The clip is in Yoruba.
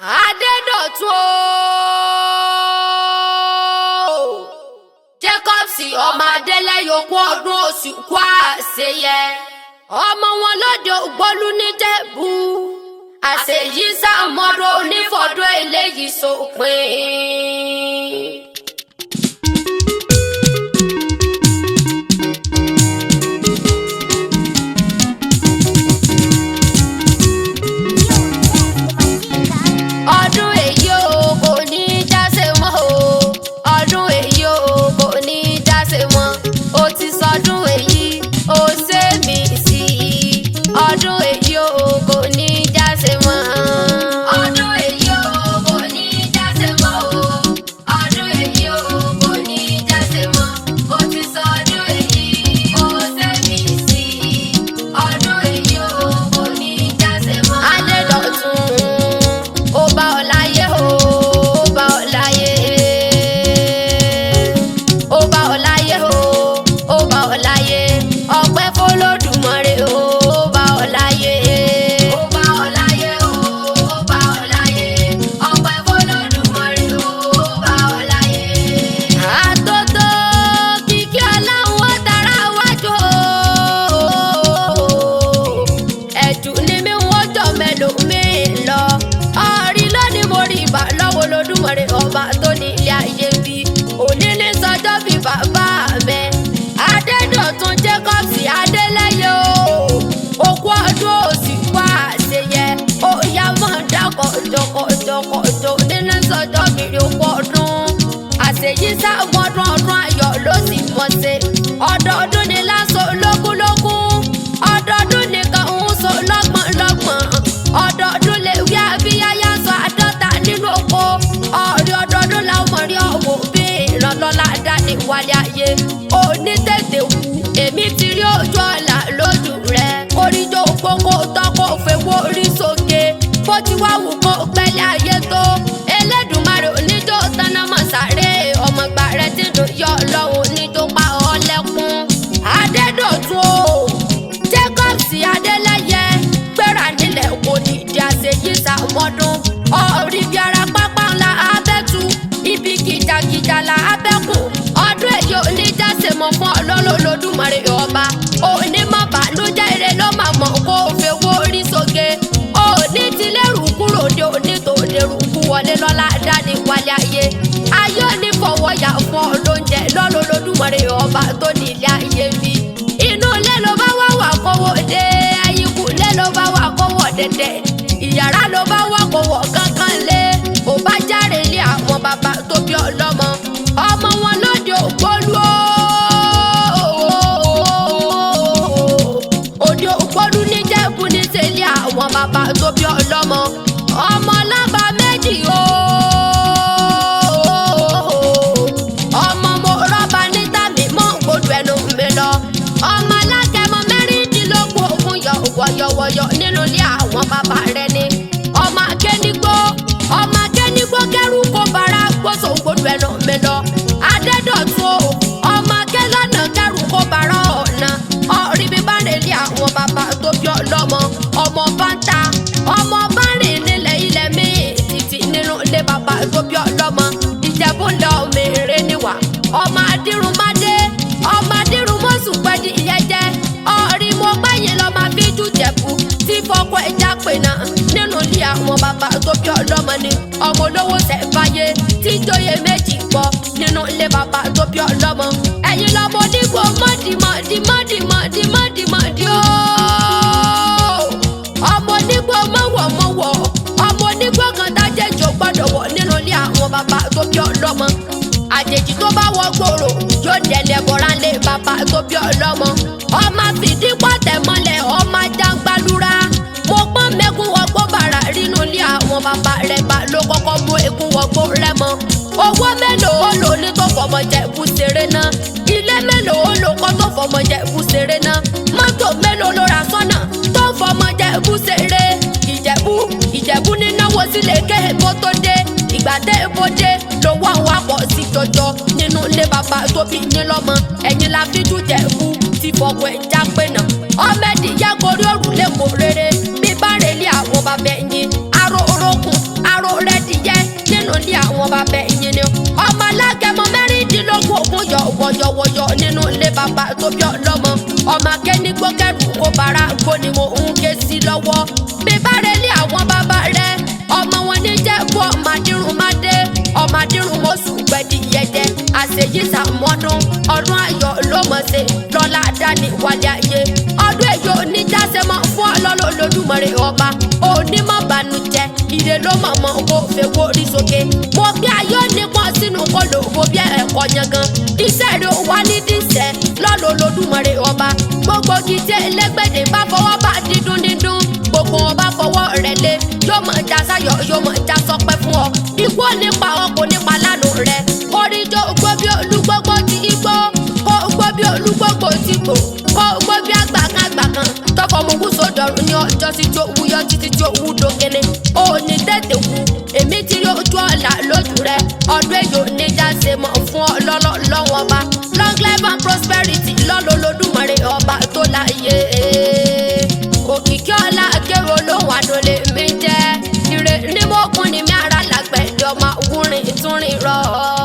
Adédọ̀tun o Jacobs ọmọ Adélẹ́yẹ okú ọdún oṣù kú àṣeyẹ ọmọ wọn lóde Ògbólú níjẹ̀bú àṣeyí sàmọ́dún onífọ̀dún eléyìí sópin. Ọdún èyí o kò ní jáse mọ́ o, ọdún èyí o kò ní jáse mọ́, o ti sọdún èyí o ṣe mí sí i, ọdún èyí o kò ní jáse mọ́. Ọdún èyí o kò ní jáse mọ́ o, ọdún èyí o kò ní jáse mọ́, o ti sọdún èyí o ṣe mí sí i, ọdún èyí o kò ní jáse mọ́. Adédọ̀tun, ó bá ọ láyé o, ó bá ọ láyé, ó bá ọ láyé o, ó bá ọ láyé, ọpẹ́ f'Olódùmarè o, ó bá ọ láyé. Ó bá ọ láyé o, ó bá ọ láyé, ọpẹ́ f'Olódùmarè o, ó bá ọ láyé. Àtótó kìkì ọlọ́run ó tara wájú o, ẹ̀jù ni mí wọ́n jọ mẹ́lòmíì lọ. Ọ̀rí lónìí mo rí ìbà lọ́wọ́ Olódùmarè ọba tó ní ilé ayé bí. Òní ní sọjọ́ bí bàbá mi. Adédọ̀tun Jacobs Adélẹ́yẹ o. Òkú ọdún òsì wá àṣeyẹ. Ó yá mọ̀ dákọ̀ jọkọ̀jọkọ̀jọ. Òní ní sọjọ́ bìrì òkú ọdún. Àṣeyí sáwọn ọdún ọdún ayọ̀ ló sì mọ̀ ṣe. Ọdọọdún ni láṣọ lógúnlógún, ọdọọdún nìkan ń so lọ́gbọ̀n lọ́gbọ̀n, ọdọọdún lè wí abíyáyá sọ 50 nínú oko ọ̀rẹ́, ọdọọdún làwọn mọ̀ rí ọ̀wọ́ bí ìrànlọ́lá dání wálé ayé òní tètè kú. Èmi ti rí ojú ọ̀la lójú rẹ̀, oríjó gbogbo tọkọ fèwọ́ orí sókè, bó ti wá wù kó pẹ́lẹ́ ayé tó, Elédùmarè oníjó tánámọ̀ sáré ọmọgbà rẹ̀ ti dùn yọ ọlọ́run oníjó pa ọ́ lẹ́kún. Adédọ̀tun o Jacobs Adélẹ́yẹ, gbéra nílẹ̀ kò ní ìdí àṣeyí sàmọ́dún, ọ̀rí bí ara pápá ńlá abẹ́tu ibi kìjàkìjà là abẹ́kùn, ọdún èyí oníjàsè mọ̀ fún ọlọ́run Olódùmarè ọba òní mọ̀ bànújẹ́, ire ló máa mọ̀ kó o fẹ́ wó orí sóge, òní ti lérù kúrò ní òní tó dèrú kú wọlé lọ́la dání wálé ayé, ayé òní fọwọ́ yà fún ọ lóúnjẹ lọ́run Olódùmarè ọba tó ní ilé ayé bí. Inú ilé ló bá wà wà kówó dé, ẹ̀yìnkù ilé ló bá wà kówó dẹ̀dẹ̀, ìyàrá ló bá wà kówó kankan lé, ò bá járe ilé àwọn bàbá tó bí ọlọ́mọ, ọmọ wọn lóde Ògbólú o, òde Ògbólú níjẹ̀bú ní sẹ́lẹ̀ àwọn bàbá tó bí ọlọ́mọ, ọmọ lába méjì o, ọmọ mo rọ́bà níta mi mọ́ gbódò ẹnu mi lọ, ọmọ alágẹmọ 16 ogun yọ wọ̀yọ̀wọ̀yọ̀ nínú ilé àwọn bàbá rẹ ni, ọmọ akénigbó, ọmọ akénigbó kẹrù kó bara gbóso gbódò ẹnu mi lọ. Adédọ̀tun o, ọmọ akélọ́nà kẹrù kó bara ọ̀nà ọ̀rí bí bá rè lé àwọn bàbá tó bí ọlọ́mọ, ọmọ bá ń ta ọmọ bá rìn nílẹ̀ ilẹ̀ míì títí nínú ilé bàbá tó bí ọlọ́mọ, Ìjẹ̀bú ńlọ mèrè níwà, ọmọ adírun-mádé, ọmọ adírun-mọ́sùn pẹ́ẹ́dì ìyẹn jẹ́ ọ̀rí mo gbẹ̀yìn lọ́ máa fi jù jẹ̀bú tí fọkọ ẹja pè náà nínú ilé àwọn bàbá tó bí ọlọ́mọ ni, ọmọ olówó sẹ̀fáyé tí jóye méjì pọ̀ nínú ilé bàbá tó bí ọlọ́mọ, ẹ̀yin lọ́mọ onígbò mọ́dìmọ́dì mọ́dìmọ́dì mọ́dìmọ́dì ooo, ọmọ onígbò mọ̀wọ̀mọ̀wọ̀, ọmọ onígbò kan dájẹ́jọ́ gbọ́dọ̀ wọ̀ nínú ilé àwọn bàbá tó bí ọlọ́mọ, àjèjì tó bá wọ gbòòrò yóò dẹ̀lẹ̀ bọ̀rá lé bàbá tó bí ọlọ́mọ, ọmọ fìdí pọ̀tẹ́ mọ́lẹ̀, ọmọ jàǹgbàlúra mo pọ́n mẹ́kún wọgbó bàrà rínú ilé àwọn bàbá rẹ̀ bá ló kọ́kọ́ mú ekún wọgbó rẹ̀ mọ́. Owó mélòó ó lò ní tó fọmọ jẹ kú ṣeré náà, ilé mélòó ó lò kọ́ tó fọmọ jẹ kú ṣeré náà, mọ́tò mélòó ló ra sọ́nà tó fọmọ jẹ kú ṣeré. Ìjẹ̀bú Ìjẹ̀bú nínáwó sílé kéèbó tó dé, ìgbà tẹ́ èbó dé lówó àwọn àpọ̀ sí jọjọ nínú ilé bàbá tó bí yín lọ́mọ, ẹ̀yin la fi jù jẹ̀bú tí fọkọ ẹ̀ já pé nà, ọmọ ẹ̀dìyẹ gorí òrùlé kò rere bí bá rèlé àwọn bàbá ẹ̀yìn aró orókùn aró. Wọ̀yọ̀wọ̀yọ̀ nínú ilé bàbá tó bí ọlọ́mọ. Ọmọ akẹ́ni gbọ́kẹ́rù kó bára gbó ni mo ń ké sí lọ́wọ́. Bí bá relé àwọn bàbá rẹ, ọmọ wọn ní jẹ́ kó ọmọ adírun má dé, ọmọ adírun mọ́sù gbẹ̀dì yẹ̀dẹ̀. Àṣeyí sàmọ́dún, ọdún ayọ̀ ló mọ̀ ṣe lọ́la dání wálé ayé. Ọdún èyí oníjàsẹ́ mọ́ fún ọlọ́lọ́ Olódùmarè ọba. Onímọ̀ bànújẹ́, ire ló mọ̀ mọ́ kó fẹ́ wó rí sókè. Mo gbé ayé nípọn sínú kọlò wo bí ẹ̀kọ́ yangan. Iṣẹ́ rẹ̀ wá ní díṣẹ́ lọ́lọ́ Olódùmarè ọba. Gbogbo gidi ẹlẹ́gbẹ̀dẹ̀ bá fọwọ́ bá dídún dídún. Gbogbo wọn bá fọwọ́ rẹ̀ lé. Yóò mọ̀ já sáyọ̀, yóò mọ̀ já sọpẹ́ fún ọ. Ikú ò nípa ọ kò nípa lánàá rẹ̀. Oríjó gbó bí olúgbógbó ti igbó. Kó gbó bí olúgbógbó ti gbò. Kó gbó bí àgbà kan àgbà kan. Tọkọ mo wú sódọ̀rùn ní ọjọ́ sí tí ó wú yọ títí tí ó wú dókene. Ó ní tètè wú. Èmi ti rí ojú ọ̀la lójú rẹ̀. Ọdún èyí ò ní já ṣe mọ̀ fún ọ lọ́lọ́ lọ́wọ́ ọba. Long life and prosperity lọ́lọ́ Olódùmarè ọba tó láyé. Òkìkí ọlá kérò lóhùn àdólé mi jẹ́. Ire ní mọ́kùn ni mi ara làgbẹ̀dẹ̀ ọmọ wúrin túnrin rọ̀.